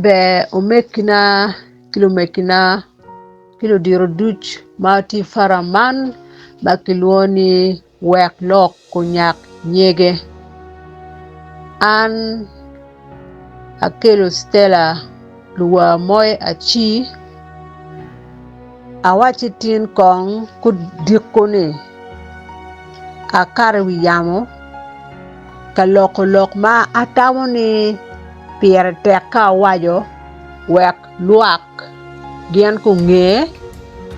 Ber omegina ki lumegina ki ludito duc ma tye i forum man ma kilwongo ni wek lok onyak nyege an akelo Stella luwa moyo aci awacci tin kong kudiko ni akato i wi yamo ka loko lok ma atamo ni pire tek ka awaco wek lwak gin gunge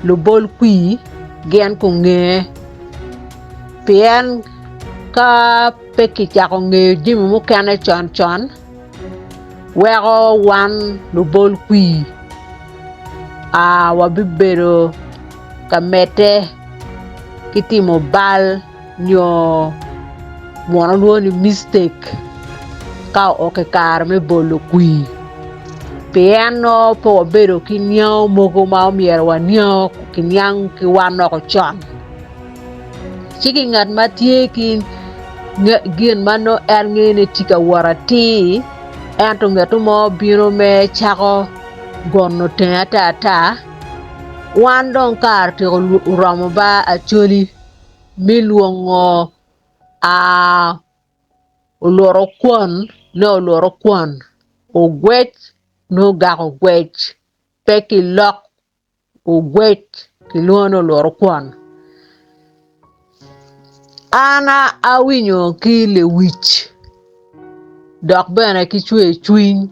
lubol kwir gin gunge pien ka pe kicako ngeyo jami mukene con con weko wan lubol kwir wabibedo ka medde ki timo bal nyo muno lwongo ni mistake ka oo ki kare me bolo kwir pien nongo pe wabedo ki niango mogo ma omyero waniango kiniang ki wan woko con ci ki ngat ma tye ki gin ma nongo en ngeyo ni tye ka wot atir ento ngat mo bino me cako gono tenge ata ata wan dong kare otyeko oromo ba Acholi me lwongo oluto kwon ne oluto kwon ogwec nongo ogako gwec pe kilok ogwec kilwongo ni oluto kwon an awinyo ki lewic dok bene ki cwer cwiny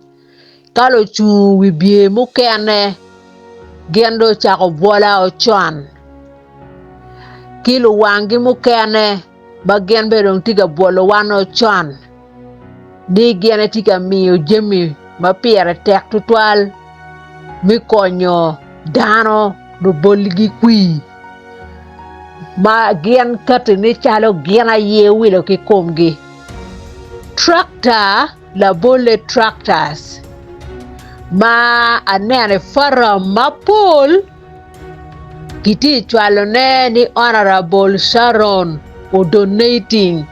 ka lucung wibye mukene gin dong ocako bwola con ki luwangi mukene ma gin bene dong tye ka bwolo wan con ni gin tye ka miyo jami ma pire tek tutwal me konyo dano lubolgi kwir ma gin kati ni calo gin aye wilo ki komgi trakta labolle tractors ma aneno i forum mapol Kitye ka cwalone ni Honourable Sharon odonating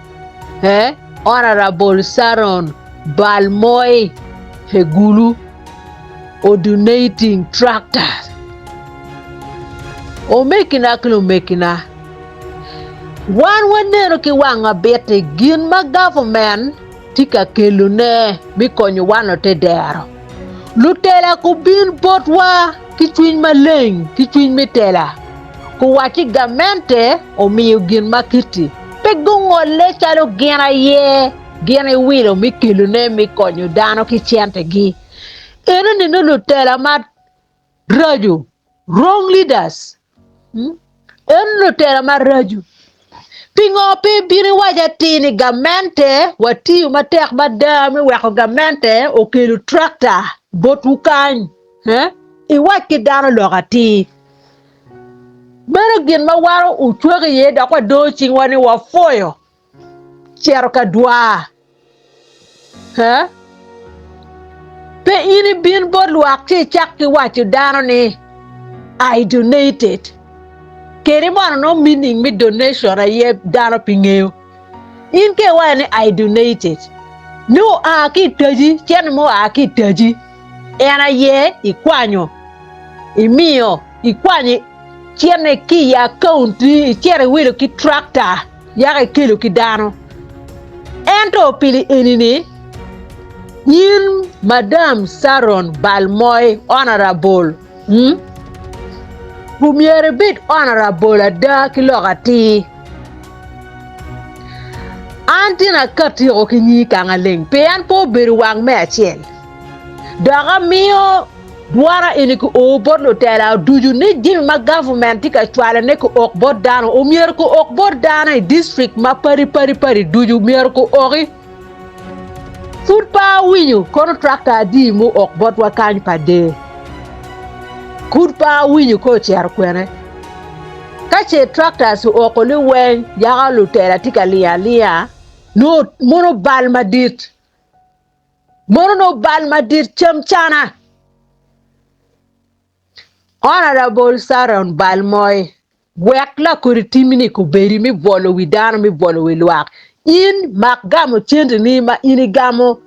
Honourable Sharon Balmoy Egulu odonating tractors. Omegina ki lumegina, wan waneno ki wang abit-ti gin ma gavment tye ka kelone me konyo wan otedero. Lutela gubin botwa ki cwiny maleng ki cwiny me tela, guwacci gamente omiyo gin ma kiti, pe gungolle calo gin aye gin iwilo me kelone me konyo dano ki centegi. Enoni nongo lutela ma raco, wrong leaders. En lutela maraco. Pingo pe ibino iwaco atir ni gamente watiyo matek mada me weko gamente okelo tractor botwu kany? Iwac ki dano lok atir. Meno gin ma wan ocwako iye dok wadongo cingwa ni wapwoyo cito ka dwar. Pe in ibin bot lwak ci icak ki waco dano ni I donated. Kadi mono nongo meaning me donation aye dano pe ngeyo. In ka iwaco ni I donated, nongo oa ki i taci, cente mo oa ki i taci, en aye ikwanyo, imiyo, ikwanyo cente ki i akaunti, icito iwilo ki tractor. Yaka ikelo ki dano. Ento pili eni-ni, in Madam Sharon Balmoy, Honourable, hmm? Omyero ibed honourable ada ki lok atir. An tin akatiko ki nyingi kanga leng, pien pe obedo wang me acel. Dok amiyo Dwara eni ki oo bot lutela ducu ni jami ma gavument tye ka cwalo ne ki ok bot dano omyero ki ok bot dano i district ma padi padi padi ducu myero ki oki. Pud pe awinyo kono tractor adi mu ok botwa kany pa dee. Pud pe awinyo ka ocito kwene. Ka ce tractors ooko liweng yaka lutela tye ka lingo alinga nongo mono bal madit. Mono nongo bal madit cam cana. Honourable Sharon Balmoy, wek lakodi timmi ni kobedi me bwolo wi dano me bwolo wi lwak. In mak gamo centeni ma in igamo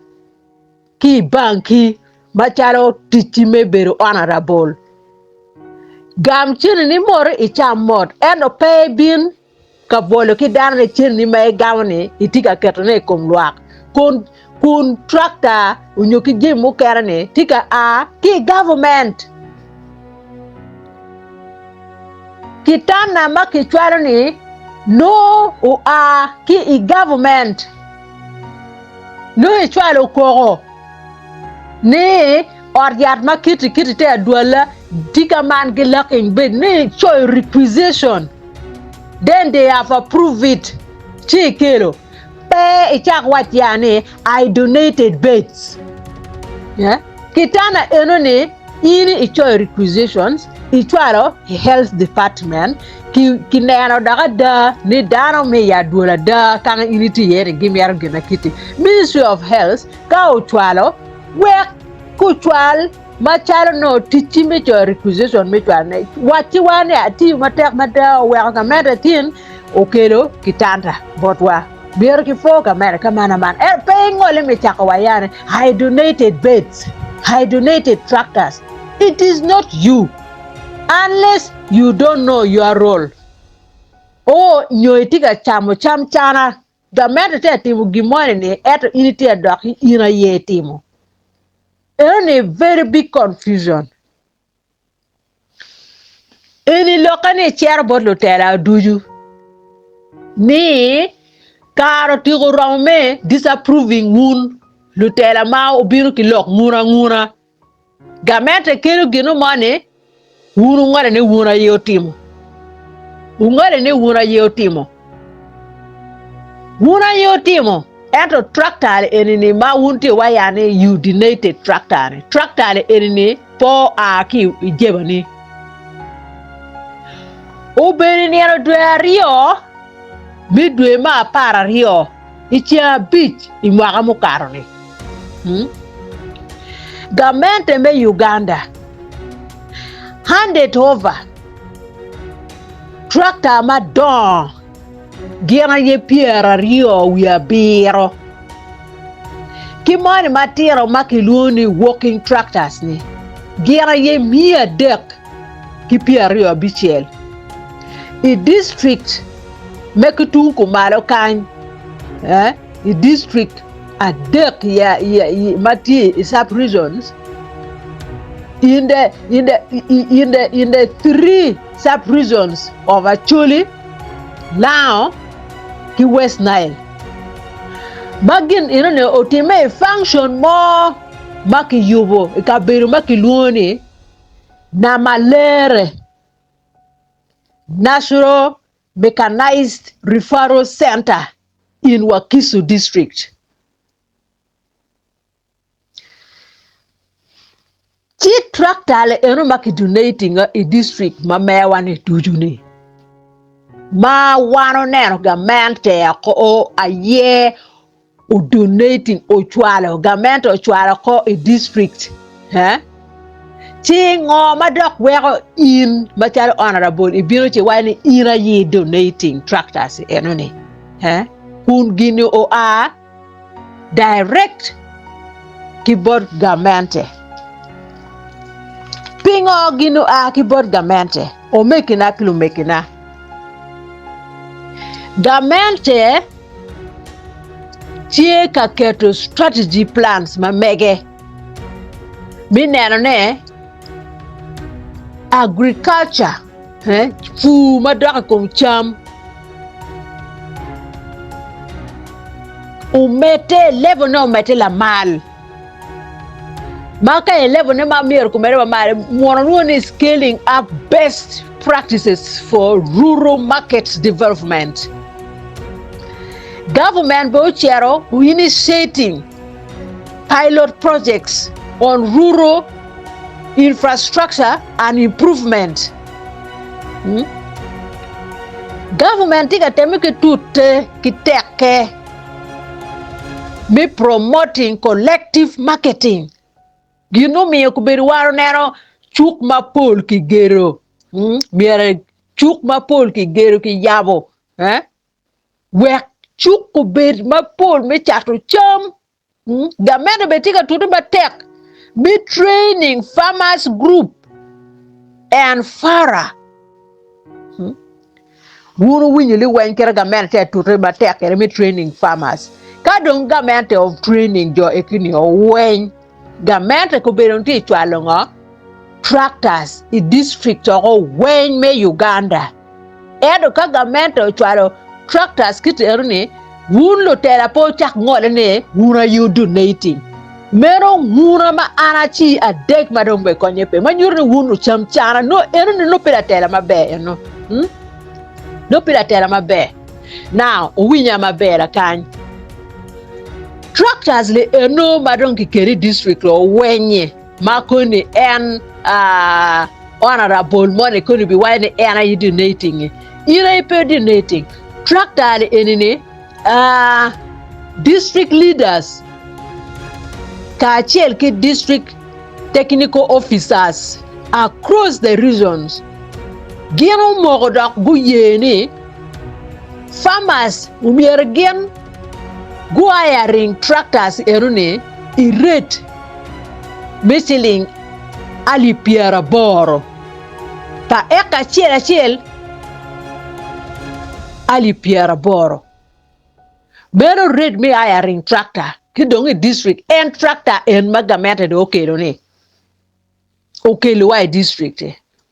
ki i banki. macalo ticci me bedo honorable. Gam cenini mot icam mot ento pe ibin ka bwolo ki dano ni cenini ma igamo ni itye ka ketone i kom lwak kun kun tractor onyo ki jami mukene ni tye ka a ki i government. Kitana ma kicwalo ni nongo oa ki i government nongo icwalo koko ni ot yat ma kiti kiti te adwala tye ka man ki locking bed ni icoyo requisition then they have approved it ci ikelo pe icak wac ya ni I donated beds yeah? Kitana eno ni in icoyo requisitions icwalo i health department ki kineno dok ada ni dano me i adwol ada kanga in itye iye ni gimito gin ma kiti ministry of health ka ocwalo wek kucwal Macalo nongo ticci me coyo requisition me cwalone, wacciwa ni atiyo matek mada oweko gamente tin okelo kitanda botwa. Myero kipwo gamente ka man aman. Ento pe ingole me cako wa ya ni I donated beds, I donated tractors. It is not you unless you don't know your role or nyo itye ka camo cam cana. Gamente tye ka timo gin moni ni ento in itye ka dok in aye itimo. Eno ni very big confusion. Eni lokke ni icito bot lutela ducu ni kare otyeko oromo me disapproving wun lutela ma wubino ki lok nguna nguna. Gamente kelo gino mo ni wun wungolo ni wun aye wutimo. Wungolo ni wun aye wutimo. Wun aye wutimo. Ento tractor eni-ni ma wun tye waya ni you donated tractor ni, tractor eni-ni pe oa ki i jebani. Obedo i nino dwe aryo me dwe me apararyo i ceng abic i mwaka mukato-ni. Hmm? Gamente me Uganda handed over tractor madongo gin aye pyeraryo wiye abiro ki moni matino ma kilwongo ni walking tractors ni gin aye miya adek ki pyeraryo abicel i district me ki tung kumalo kany eh, i district adek ma tye i sub regions in the in the in the in the three sub regions of Acholi, Lango ki West Nile. Ma gin enoni otimme i function mo ma kiyubo i kabedo ma kilwongo ni Namalere National Mechanized Referral Center in Wakiso District. Ci tractor eno ma ki donating i district ma mewa ni ducu ni ma wan oneno gamente oko aye o donating ocwalo gamente ocwalo oko i district eh? Ci ngo ma dok weko in macalo honorable ibino ci iwaco ni in aye donating tractors eno ni eh? Kun gini oa direct ki bot gamente. Pingo gin oa ki bot gamente? Omegina ki lumegina, gamente tye ka keto strategy plans ma mege me neno ne agriculture pur madok i kom cam omedde level ne omedde lamal ma ka i level ne ma myero kumedde lamal mwono lwongo ni scaling up best practices for rural market development government bene ocito initiating pilot projects on rural infrastructure and improvement. Hmm? Government tye ka temme ki tute ki tekke me promoting collective marketing. Gin omiyo kobedo wan oneno cuk mapol kigero, hmm? myero cuk mapol kigero kiyabo, eh? Wek cuk obed mapol me cato cam. Gamente bene tye ka tute matek. Me training farmers group and fara. Hmm? Wun wuwinyo liweny kite gamente tye atute matek kede me training farmers. Ka dong gamente of training jo ekini oweny, gamente kobedo tye cwalo ngo? Tractors i district oko weny me Uganda. Ento ka gamente ocwalo tractors kit eno ni, wun lutela pe wucak ngole ni wun aye wu donating. Meno nguna ma an aci adek ma dong bene konye pe, ma nyuto ni wun lucam cana. No, eno ni nongo pe latela maber eno. Hmm? Nongo pe latela maber. Now, wuwinya maber lakany. Tractors li eno ma dong kikelo i district owenye. Ma koni en honorable moni koni biwaco ni en aye donating in aye pe donating tractor ni eni ni district leaders kacel ki district technical officers across the regions gin omoko dok guye ni farmers omyero gin gu hiring tractors eno ni i rate me ciling alip pyeraboro pa eka acel acel alip pyeraboro. Meno rate me hiring tractor ki dong i district en tractor en ma gamente dong okelo ni okelo wa i district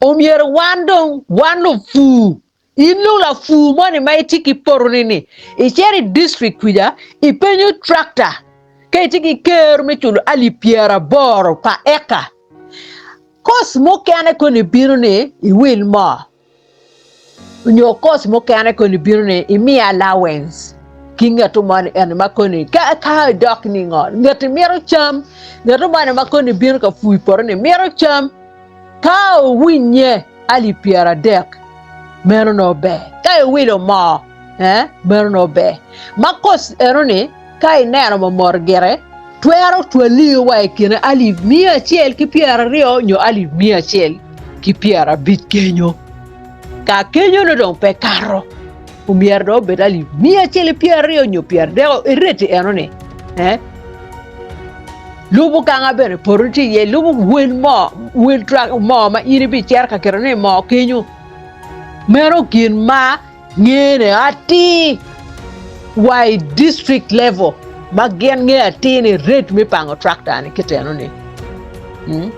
omyero wan dong wan lupur In dong lapur moni ma itye ki potoni ni, icito i district kwica ipenyo tractor ka itye ki kero me culo alip pyeraboro pa eka. Cost mukene koni bino ni iwil moo nyo cost mukene koni bino ni imi allowance ki ngeto moni eni ma koni ka ka idok ni ngo ngeti mito cam ngeto moni ma koni bino ka pur i poto-ni mito cam. Ka owinye alip pyeradek, meno nongo ber. Ka iwilo moo, eh, meno nongo ber. Ma koc eno-ni, ka ineno mamot gire, twero cwali wa i kine alip miya acel ki pyeraryo nyo alip miya acel ki pyerabic kenyo. Ka kenyo-ni dong pe kato, omyero dong obed alip miya acel ki pyeraryo nyo pyeradek i reti eno-ni. Eh? Lubo kanga bene poto tye iye, lubo wel moo, wel trak moo ma in ibicito ka ketone i moo kenyo. Meno gin ma ngene atir wa i district level ma gin ngeyo atir ni rate me pango tractor ni kit eno ni. Hmm?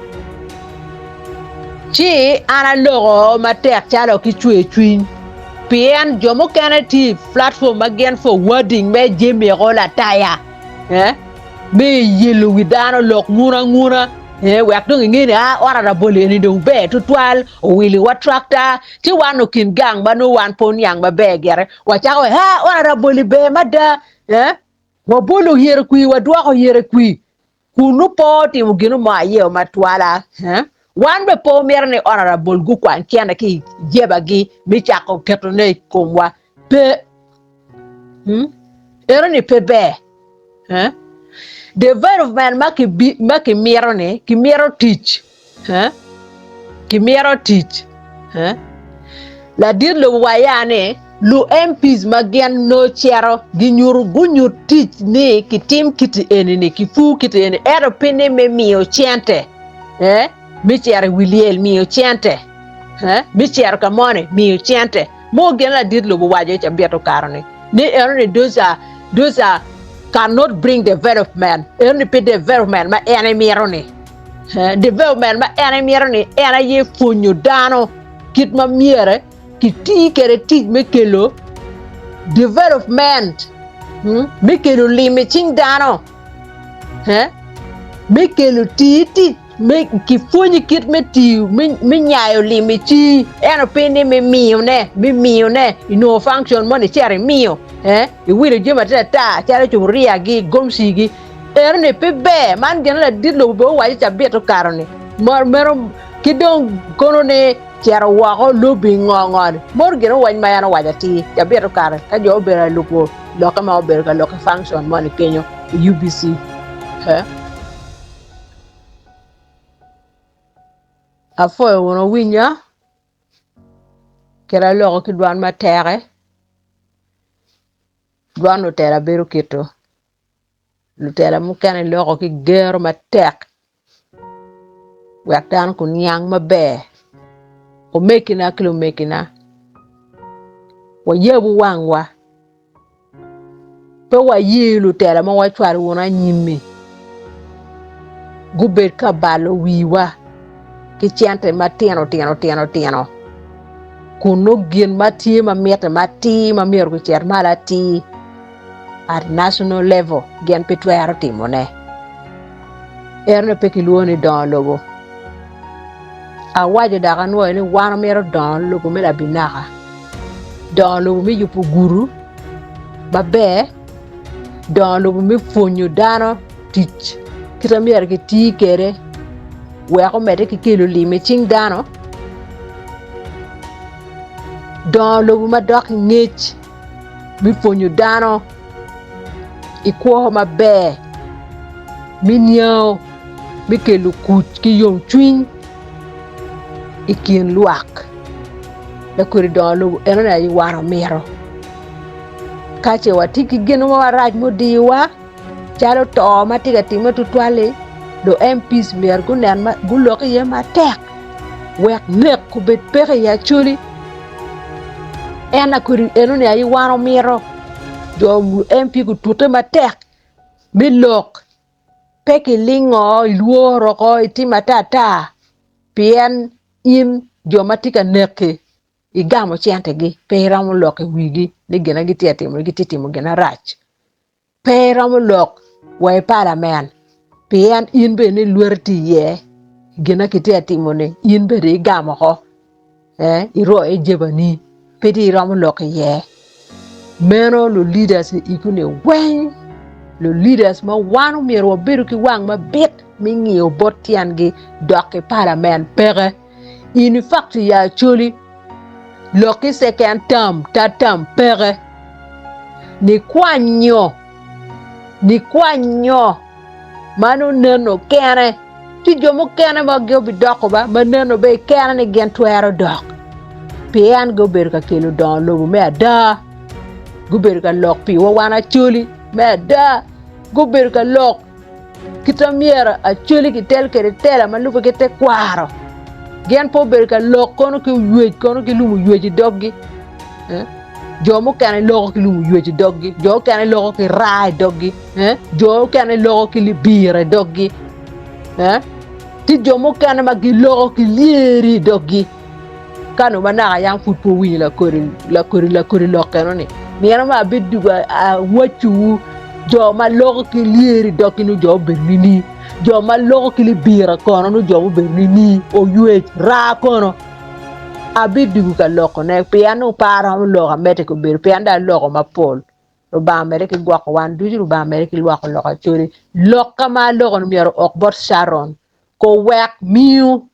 Ci an aloko matek calo ki cwer cwiny pien jo mukene tye i platform ma gin forwarding me jami eko lataya. Eh? Me yelo wi dano lok nguna nguna eh, wek dong inge ni ah, ot araboli eni dong ber tutwal, owiliwa tractor, ci wan okin gang ma nongo wan pe oniang maber gire, wacako wai ah, ot araboli ber mada, eh, wabolo yere kwi, wadwoko yere kwi, kun nongo pe otimo gin mo aye matwala, eh. Wan bene pe wamito ni ot araboli gukwany cente ki i jebagi me cako ketone i komwa, pe. Hmm? Eno-ni pe ber. Eh? Development ma ki ma kimito ni kimito tic. Eh? Kimito tic. Eh? Ladit lobo wa ya ni lu MPs ma gin nongo cito ginyuto gunyut tic ni kitim kiti eni ni kipur kiti eni ento pe ni me miyo cente eh? Me cito i wi lyel miyo cente eh? Me cito ka moni miyo cente Mo gin ladit lobo owaco i cabit okato ni, ni eno ni those are, those are cannot bring development, eno ni pe development ma en emito ni. Eh, development ma en emito ni en aye pwonyo dano kit ma myere kiti kwede tic me kelo development, hmm, me kelo lim i cing dano, eh, me kelo tii tic Me kipwonyi kit me tiyo me nyayo lim i cii ento pe ni me miyone, me miyone inongo function moni icito imiyo eh, iwilo jami atir ata calo cuburia gi, gomci gi eno ni pe ber man gin ladit lobo bene owaco cabit okato ni meno ki dong kono ni cito woko lobby ngo ngo ni mono gin owac ma en owaco atir cabit okato ka jo obedo ka lubo lokke ma obedo ka lok i function moni kenyo i UBC eh. Apwoyo wunu winya kit aloko ki dwan matek-ki, dwan lutela bedo kito, lutela mukene loko ki gero matek. Wek dano guniang maber. Omegina ki lumegina, wayabu wangwa. Pe waye lutela ma wacwalo wunu anyim-mi gubed ka balo wiwa ki cente matino tino tino tino kun nongo gin ma tye ma mitte matir ma myero gucit malo atir at national level gin pe twero timone. Enoni pe kilwongo ni dongo lobo. Awaco dok anwoyo ni wan wamito dongo lobo me labinaka. Dongo lobo me yubo gudo maber, dongo lobo me pwonyo dano tic kit ma myero giti kwede wek omedde ki kelo lim i cing dano, dongo lobo madok i ngec me pwonyo dano i kwo maber me niango me kelo kuc ki yomcwiny i kin lwak. Lakodi dongo lobo enoni aye wan omito. Ka ce watye ki gin mo marac ma odiyowa calo to ma tye ka timme tutwal-li, lu MPs myero gunen gulok iye matek wek nek obed peke i Acholi. En lakodi enoni aye wan omito jo MP gutute matek me lok pe kilingo ilworo oko itimo atata pien In jo ma tye ka neki igamo centegi, pe iromo lok i wigi ni gin ma gitye ka timo-ni gitye ka timo gin marac. Pe iromo lok wa i palamen pien in bene ni lweti tye iye, gin ma kitye ka timo-ni in bene igamo oko, iroyo i jebani, pe dong iromo lok iye. Meno lu leaders igu-ni weng, lu leaders ma wan omyero wabedu ki wang mabit me ngiyo bot tyengi dok i palamen peke. In fact ya Acholi lok ki second term, third term peke. Nikwanyo, nikwanyo ma nongo neno kene ci jo mukene ma gibidoko ba ma neno bene kene ni gin twero dok pien gubedo ka kelo dongo lobo me ada gubedo ka lok piwa wan Acholi me ada gubedo ka lok Kit ma myero Acholi kitel kwede tela ma lubbe ki tekwaro. Gin pe obedo ka lok kono ki oywec kono ki lum oywec i doggi. Eh? Jo mukene loko ki lum oywec i doggi, jo mukene loko ki raa i doggi, eh? jo mukene loko ki libira i doggi. Eh? Tye jo mukene ma giloko ki lyeri i doggi. Ka nongo ma naka yam pud pe wuwinyo lakodi lakodi lakodi lok eno-ni, nino ma abidwogo awacciwu jo ma loko ki lyeri doggi nongo jo obedo nini, jo ma loko ki libira kono nongo jo mubedo nini, oywec raa kono. Abidwogo ka lokone pien nongo pe aromo lok amedde ki obedo pien dong aloko mapol. Lubanga omedde ki gwoko wan ducu, Lubanga omedde ki lwoko lok Acholi. Lokka ma aloko-ni myero ook bot Caron, kowek miyo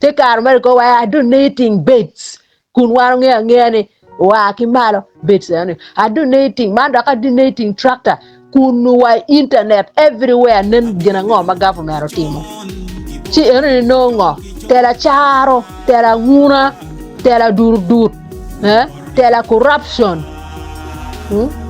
Te kare mere ko wa donating beds kun wan ongeyo angeya ni oa ki malo beds eno ni a donating man dok a donating tractor kun wa i internet everywhere nen gin ango ma government otimo ci eno ni nongo ngo tela caro tela nguna tela durudut eh tela corruption hmm?